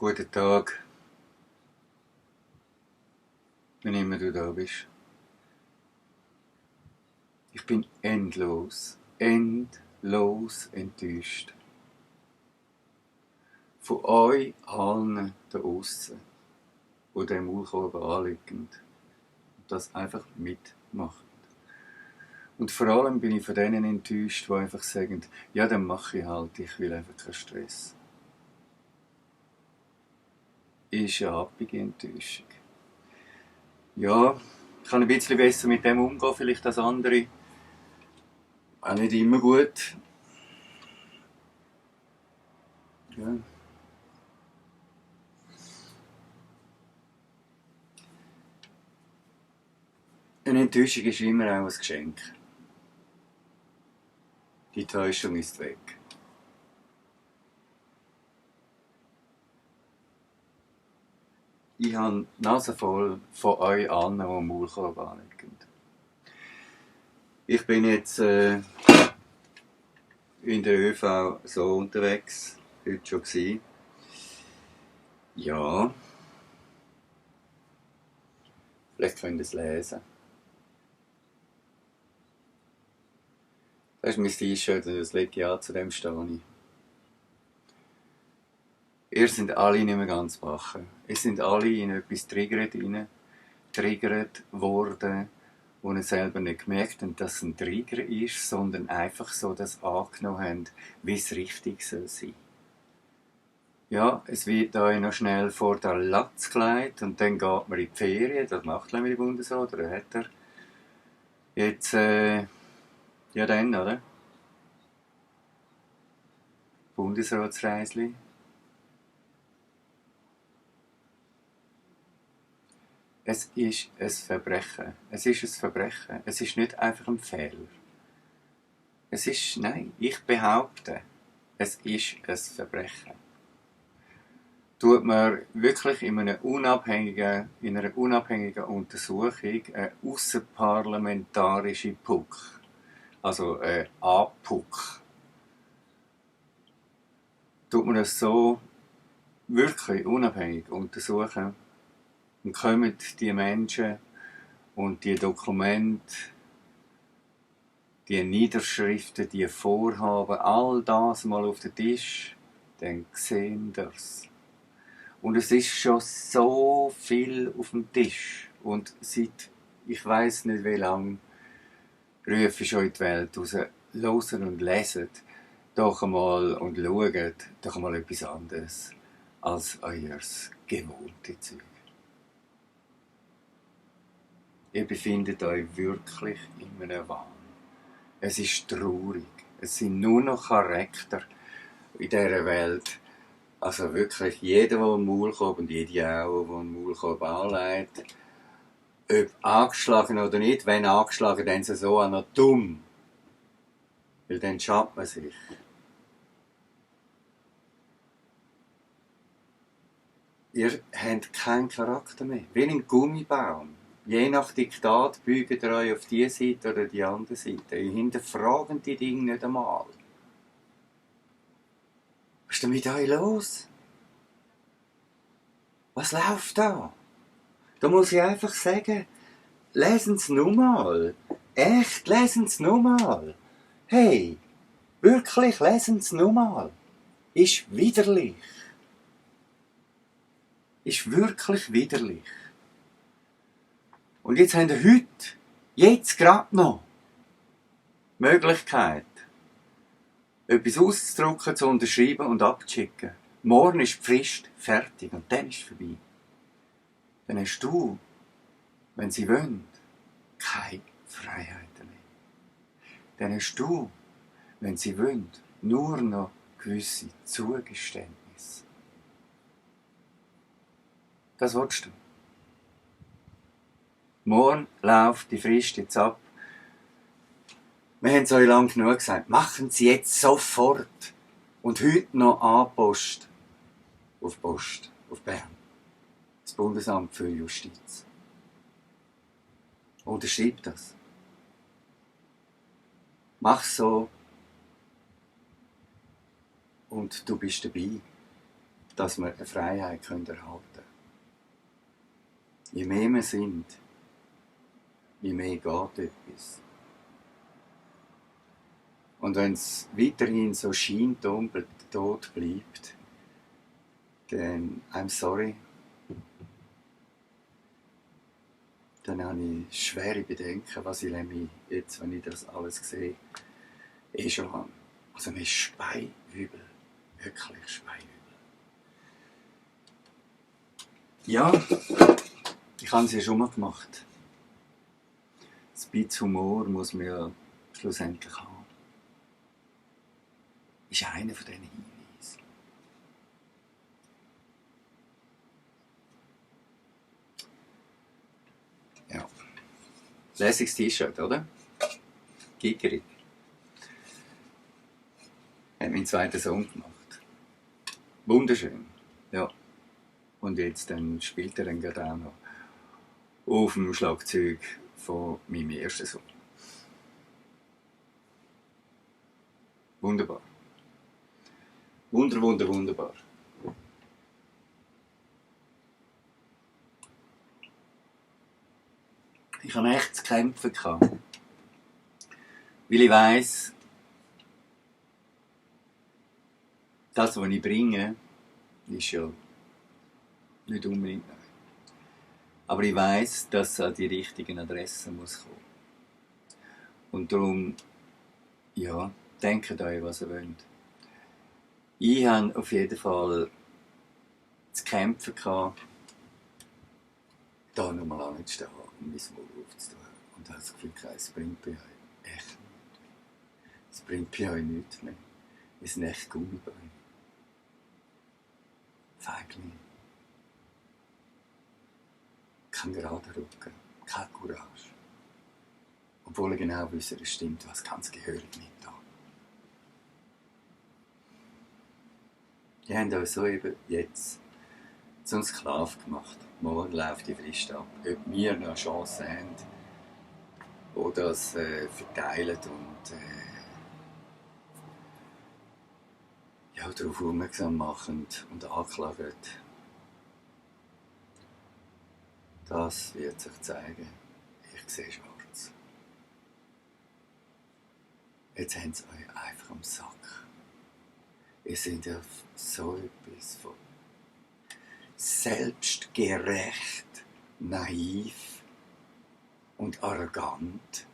Guten Tag, wenn immer du da bist. Ich bin endlos enttäuscht. Von euch allen da aussen, die dem Maulkorb anliegen und das einfach mitmachen. Und vor allem bin ich von denen enttäuscht, die einfach sagen, ja, dann mache ich halt, ich will einfach keinen Stress. Ist eine happige Enttäuschung. Ja, ich kann ein bisschen besser mit dem umgehen, vielleicht als andere. Auch nicht immer gut. Ja. Eine Enttäuschung ist immer auch ein Geschenk. Die Täuschung ist weg. Ich habe die Nase voll von euch allen, die am Maulkorb anlegen. Ich bin jetzt in der ÖV so unterwegs, heute schon gewesen. Ja, vielleicht könnt ihr es lesen. Das ist mein T-Shirt und das lege ich an, zu dem stehe ich. Ihr seid alle nicht mehr ganz wach. Ihr seid alle in etwas triggert worden, wo ihr selber nicht gemerkt habt, dass es ein Trigger ist, sondern einfach so das angenommen habt, wie es richtig soll sein. Ja, es wird euch noch schnell vor der Latz gelegt und dann geht man in die Ferien, das macht der Bundesrat, oder hat er? Jetzt, ja dann, oder? Bundesratsreisli. Es ist ein Verbrechen. Es ist ein Verbrechen. Es ist nicht einfach ein Fehler. Es ist, nein, ich behaupte, es ist ein Verbrechen. Tut man wirklich in einer unabhängigen Untersuchung eine ausserparlamentarische PUC, also eine APUC, tut man das so wirklich unabhängig untersuchen und kommen die Menschen und die Dokumente, die Niederschriften, die Vorhaben, all das mal auf den Tisch, dann sehen das. Und es ist schon so viel auf dem Tisch. Und seit, ich weiss nicht wie lange, rufe ich schon in die Welt raus, hören und lesen doch einmal und schaut doch einmal etwas anderes als euer gewohnte Zeug. Ihr befindet euch wirklich in einem Wahn. Es ist traurig. Es sind nur noch Charakter in dieser Welt. Also wirklich, jeder, der einen Maulkorb und jede auch, die einen Maulkorb anlegt, ob angeschlagen oder nicht, wenn angeschlagen, dann sind sie so auch noch dumm. Weil dann schadet man sich. Ihr habt keinen Charakter mehr. Wie ein Gummibaum. Je nach Diktat beugt ihr euch auf diese Seite oder die andere Seite. Ihr hinterfragt die Dinge nicht einmal. Was ist denn mit euch los? Was läuft da? Da muss ich einfach sagen, lesen Sie nur mal. Echt, lesen Sie nur mal. Hey, wirklich, lesen Sie nur mal. Ist widerlich. Ist wirklich widerlich. Und jetzt haben wir heute, jetzt gerade noch, die Möglichkeit, etwas auszudrucken, zu unterschreiben und abzuschicken. Morgen ist die Frist fertig und dann ist es vorbei. Dann hast du, wenn sie wollen, keine Freiheiten mehr. Dann hast du, wenn sie wollen, nur noch gewisse Zugeständnisse. Das willst du. Morgen läuft die Frist jetzt ab. Wir haben es euch lang genug gesagt. Machen Sie jetzt sofort. Und heute noch Post auf Bern. Das Bundesamt für Justiz. Unterschreib das. Mach so. Und du bist dabei. dass wir eine Freiheit erhalten können. Je mehr wir sind, je mehr geht etwas. Und wenn es weiterhin so scheindumpel tot bleibt, dann, I'm sorry, dann habe ich schwere Bedenken, was ich nämlich jetzt, wenn ich das alles sehe, schon habe. Also mir ist speiübel, wirklich speiübel. Ja, ich habe es ja schon mal gemacht. Das bisschen Humor muss man ja schlussendlich haben. Ist einer von diesen Hinweisen. Ja. Lässiges T-Shirt, oder? Gickerig. Hat meinen zweiten Sohn gemacht. Wunderschön. Ja. Und jetzt dann spielt er dann gerade auch noch auf dem Schlagzeug von meinem ersten Sohn. Wunderbar. Wunderbar. Ich hatte echt zu kämpfen. Weil ich weiss, das, was ich bringe, ist ja nicht unbedingt neu. Aber ich weiss, dass es an die richtigen Adressen muss kommen. Und darum, ja, denkt euch, was ihr wollt. Ich hatte auf jeden Fall zu kämpfen, da nochmal anzustehen und mein Maul aufzutun. Und ich habe das Gefühl, es bringt bei euch echt nichts. Es bringt bei euch nichts mehr. Wir sind echt Gummibäume. Feigling. Kein gerader Rücken, keine Courage. Obwohl ihr genau wisst, es stimmt, was ganz gehörig nicht da. Die haben uns so eben jetzt zum Sklaven gemacht. Morgen läuft die Frist ab. Ob wir noch eine Chance haben, die das verteilen und ja, darauf aufmerksam machen und anklagen, das wird sich zeigen. Ich sehe schwarz. Jetzt haben sie euch einfach am Sack. Ihr seid ja so etwas von selbstgerecht, naiv und arrogant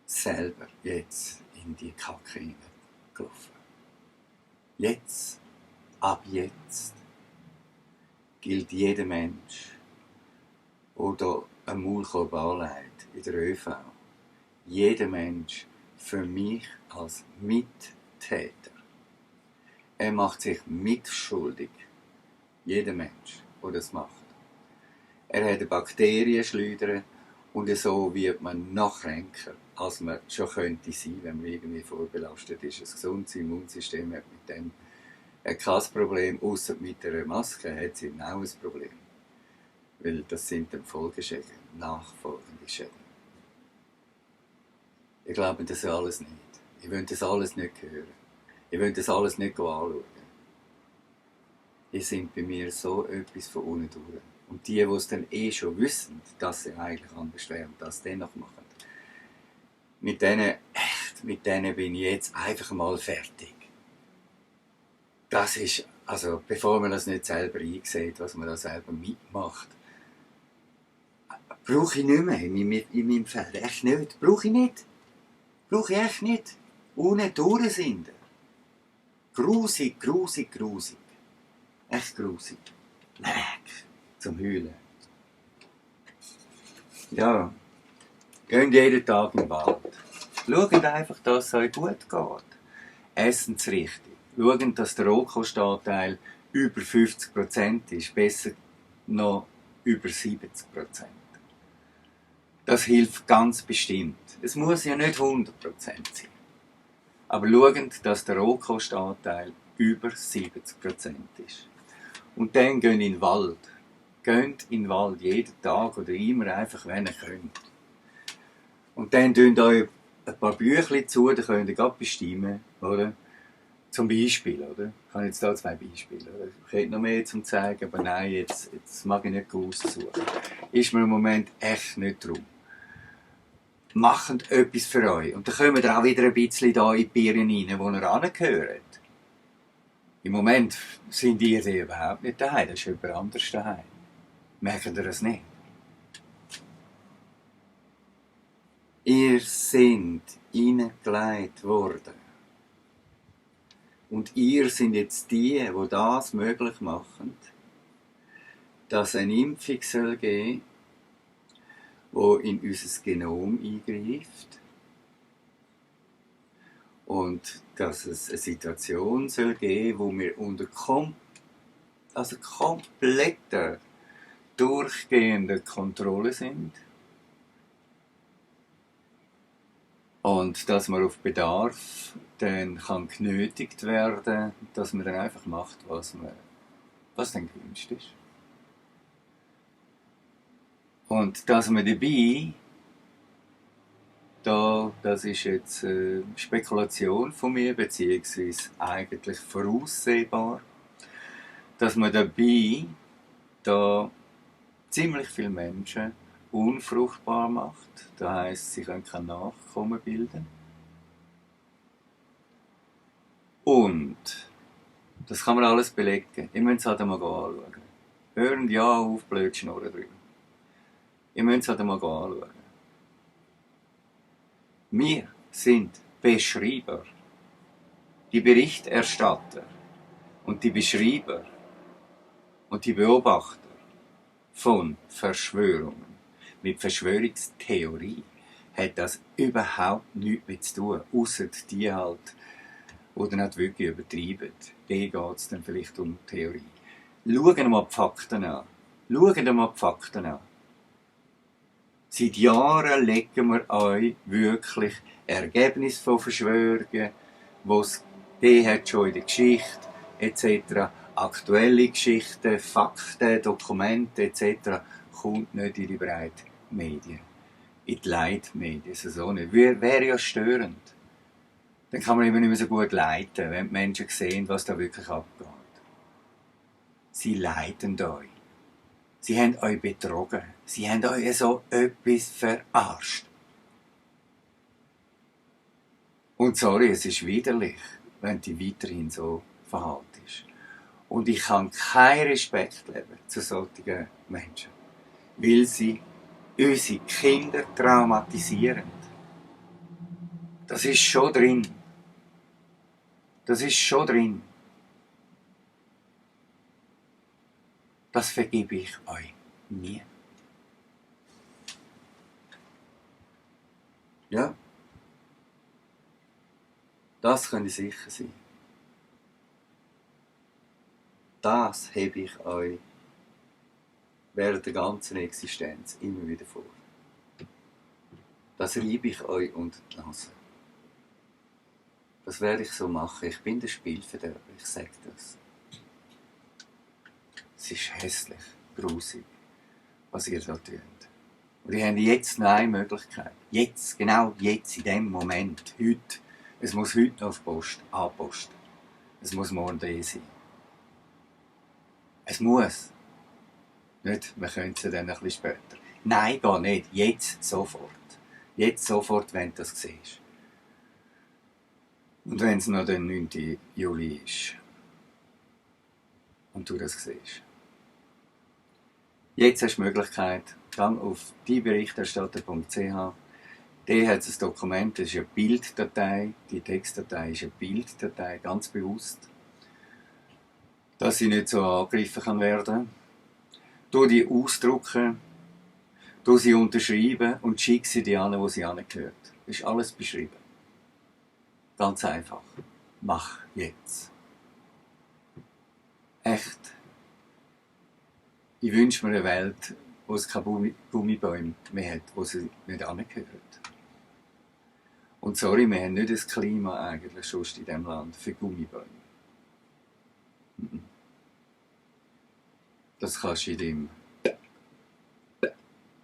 selber jetzt in die Kacke hineingelaufen. Jetzt, ab jetzt, gilt jeder Mensch, der hier einen Maulkorb anlegt in der ÖV, jeder Mensch für mich als Mittäter. Er macht sich mitschuldig. Jeder Mensch, der das macht. Er hat eine Bakterienschleuder und so wird man noch kränker, als man schon könnte sein, wenn man irgendwie vorbelastet ist. Ein gesundes Immunsystem hat mit dem kein Problem, außer mit einer Maske hat sie auch ein Problem. Weil das sind dann Folgeschäden, nachfolgende Schäden. Ich glaube das alles nicht. Ich will das alles nicht hören. Ich will das alles nicht anschauen. Die sind bei mir so etwas von unten durch. Und die es dann schon wissen, dass sie eigentlich anders wären und das dennoch machen, mit denen bin ich jetzt einfach mal fertig. Das ist, also bevor man das nicht selber einsieht, was man da selber mitmacht, brauche ich nicht mehr in meinem Feld. Echt nicht. Brauche ich nicht. Brauche ich echt nicht. Ohne durch sind. Grusig. Echt grusig. Leck. Zum Heulen. Ja. Geht jeden Tag in den Wald. Schaut einfach, dass es euch gut geht. Essen es richtig. Schaut, dass der Rohkostanteil über 50% ist. Besser noch über 70%. Das hilft ganz bestimmt. Es muss ja nicht 100% sein. Aber schaut, dass der Rohkostanteil über 70% ist. Und dann geht in den Wald. Geht in den Wald, jeden Tag oder immer einfach, wenn ihr könnt. Und dann tun euch ein paar Büchlein zu, dann könnt ihr gerade bestimmen, oder? Zum Beispiel, oder? Ich habe jetzt hier 2 Beispiele. Oder? Ich hätte noch mehr zum zeigen, aber nein, jetzt mag ich nicht aussuchen. Ist mir im Moment echt nicht drum. Macht etwas für euch. Und dann kommen wir auch wieder ein bisschen da in die Birnen rein, wo ihr angehört. Im Moment sind ihr überhaupt nicht daheim, das ist jemand anderes daheim. Merkt ihr das nicht? Ihr seid hineingelegt worden. Und ihr seid jetzt die das möglich machen, dass eine Impfung soll geben soll, die in unser Genom eingreift. Und dass es eine Situation soll geben soll, wo wir unter kompletter, durchgehender Kontrolle sind. Und dass man auf Bedarf dann kann genötigt werden, dass man dann einfach macht, was dann gewünscht ist. Und dass man dabei, das ist jetzt Spekulation von mir, beziehungsweise eigentlich voraussehbar, dass man dabei da ziemlich viele Menschen unfruchtbar macht. Das heisst, sie können kein Nachkommen bilden. Und das kann man alles belegen. Ihr müsst es halt einmal anschauen. Hören ja auf, blöd schnurren drüber. Ihr müsst es halt einmal anschauen. Wir sind Beschreiber, die Berichterstatter und die Beschreiber und die Beobachter von Verschwörungen. Mit Verschwörungstheorie hat das überhaupt nichts mit zu tun, ausser die halt, die dann nicht wirklich übertreiben. Denen geht es dann vielleicht um Theorie. Schauen wir mal die Fakten an. Seit Jahren legen wir euch wirklich Ergebnisse von Verschwörungen, die es hat schon in der Geschichte etc. Aktuelle Geschichten, Fakten, Dokumente etc. kommt nicht in die breiten Medien, in die Leitmedien, so nicht. Wäre ja störend. Dann kann man eben nicht mehr so gut leiten, wenn die Menschen sehen, was da wirklich abgeht. Sie leiten euch. Sie haben euch betrogen. Sie haben euch so etwas verarscht. Und sorry, es ist widerlich, wenn du weiterhin so verhaltest. Und ich kann keinen Respekt leben zu solchen Menschen, weil sie unsere Kinder traumatisieren. Das ist schon drin. Das vergebe ich euch nie. Ja. Das könnt ihr sicher sein. Das hebe ich euch während der ganzen Existenz immer wieder vor. Das reibe ich euch unter die Nase. Das werde ich so machen. Ich bin der Spielverderber, ich sage das. Es ist hässlich, grusig, was ihr da tut. Und ihr habt jetzt noch eine Möglichkeit. Jetzt, genau jetzt, in dem Moment, heute. Es muss heute noch auf Post, anposten. Es muss morgen da sein. Es muss. Nicht, wir können es dann ein bisschen später. Nein, gar nicht. Jetzt sofort. Jetzt sofort, wenn du das siehst. Und wenn es noch der 9. Juli ist. Und du das siehst. Jetzt hast du die Möglichkeit, gang auf dieberichterstatter.ch. Der hat ein Dokument, das ist eine Bilddatei. Die Textdatei ist eine Bilddatei, ganz bewusst. Dass sie nicht so angegriffen werden kann. Du die ausdrucken, du sie unterschreiben und schick sie die an, wo sie angehört. Das ist alles beschrieben. Ganz einfach. Mach jetzt. Echt. Ich wünsche mir eine Welt, wo es keine Gummibäume mehr hat, wo sie nicht angehört. Und sorry, wir haben nicht das Klima eigentlich schon in diesem Land für Gummibäume. Das kannst du in deinem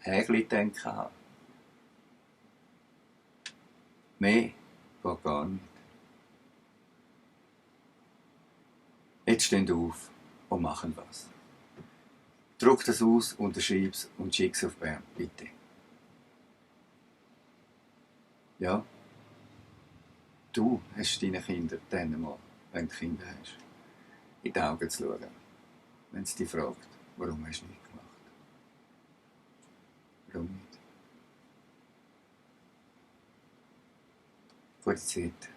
Hägli denken haben. Mehr geht gar nicht. Jetzt stehen auf und machen was. Druck das aus, unterschreib es und schick es auf Bern, bitte. Ja, du hast deinen Kindern dann mal, wenn du Kinder hast, in die Augen zu schauen, wenn sie dich fragt, warum hast du nichts gemacht? Warum nicht? Gute Zeit.